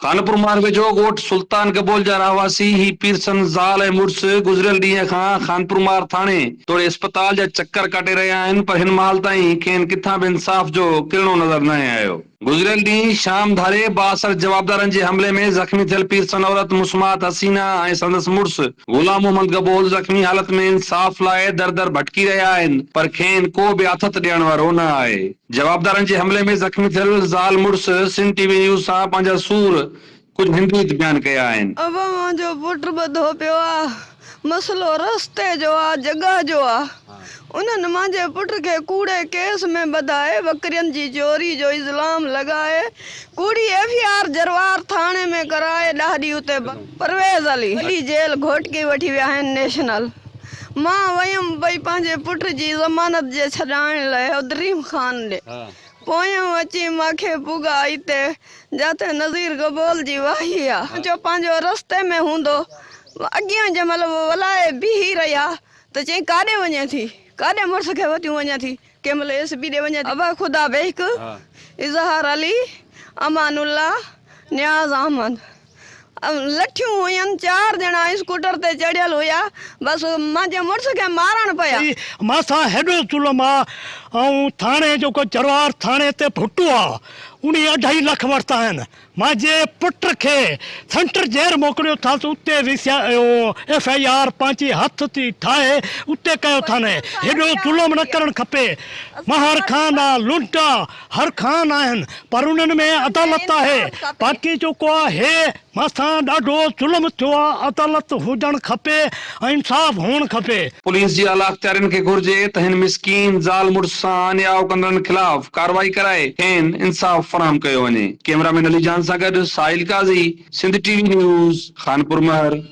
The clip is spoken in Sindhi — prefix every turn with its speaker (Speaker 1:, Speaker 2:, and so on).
Speaker 1: خانپور مار ويجهو ڳوٺ سلطان گبول جا رهواسي هي پيرسن زال ۽ مڙس گذريل ڏينهن کان خانپور مار ٿاڻي توڙي اسپتال جا چڪر ڪاٽي رهيا آهن پر هن مهل تائين کين ڪٿان به انصاف جو ڪرڻو نظر ناهي آيو. گذريل ڏينهن شام ڌاري بااثر جوابدارن جي حملي ۾ زخمي ٿيل پيرسن عورت مسمات حسينه ۽ سندس مڙس غلام محمد گبول زخمي حالت ۾ انصاف لاء در در ڀٽڪي رهيا آهن پر کين ڪو به آٿت ڏيڻ وارو نه آهي. جوابدارن جي حملي ۾ زخمي ٿيل زال مڙس سنڌ ٽي وي نيوز سان پنهنجا سور ڪجهه هن ريت بيان ڪيا آهن.
Speaker 2: ابا منهنجو پٽ ٻڌو پيو آ مسئلو رستي جو آ جڳهه جو آ انهن منهنجي پٽ کي ڪوڙي ڪيس ۾ ٻڌائي ٻڪرين جي چوري جو ازلام لڳائي ڪوڙي ايف I R جروار ٿاڻي ۾ ڪرائي ڏاڏي اتي پرويز علي وڏي جيل گهوٽڪي وٺي ويا آهن نيشنل مان ويم پئي پنهنجي پٽ جي ضمانت جي ڇڏائڻ لئه ادريم خان ڏي. پويان اچي ماکي پڳا اتي جاتي نذير گبول جي واهي آ. جو پنهنجو رستي ۾ هوندو. اڳيان جنهن مهل ولائي بيهي رهيا ته چيائين ڪاڏي وڃين ٿي؟ ڪاڏي مڙس کي وتيون وڃين ٿي؟ ڪنهن مهل ايس پي ڏي وڃين ٿي. ابا خدا بيشڪ، اظهار علي، امان الله، نياز احمد. لٺيون هيون، چار ڄڻا اسڪوٽر تي چڙهيل هيا، بس مانجي مڙس کي مارڻ پيا.
Speaker 3: مان سان هيڏو ظلم آ ۽ ٿاڻي جيڪو جروار ٿاڻي تي ڀٽو آ انهي اڍائي لک ورتا آهن مانجي پٽ کي سينٽر جيل موڪليو اٿس اتي V C F I R پنهنجي هٿ تي ٺاهي اتي ڪيو اٿن هيڏو ظلم نه ڪرڻ کپي مهر خان آ لنڊ آ هر خان آهن پر انهن ۾ عدالت آهي باقي جيڪو آ هي مٿان ڏاڍو ظلم ٿيو آ عدالت هجڻ کپي ۽ انصاف هئڻ کپي.
Speaker 1: پوليس جي اعليٰ اختيارين کي گهرجي ته هن مسڪين زال مڙس سان انياء ڪندڙن خلاف ڪارروائي ڪرائي کين انصاف فراهم ڪيو وڃي. ڪئميرا مين علي جان سان گڏ Sahil Qazi, Sindh T V news, Khanpur Mahar.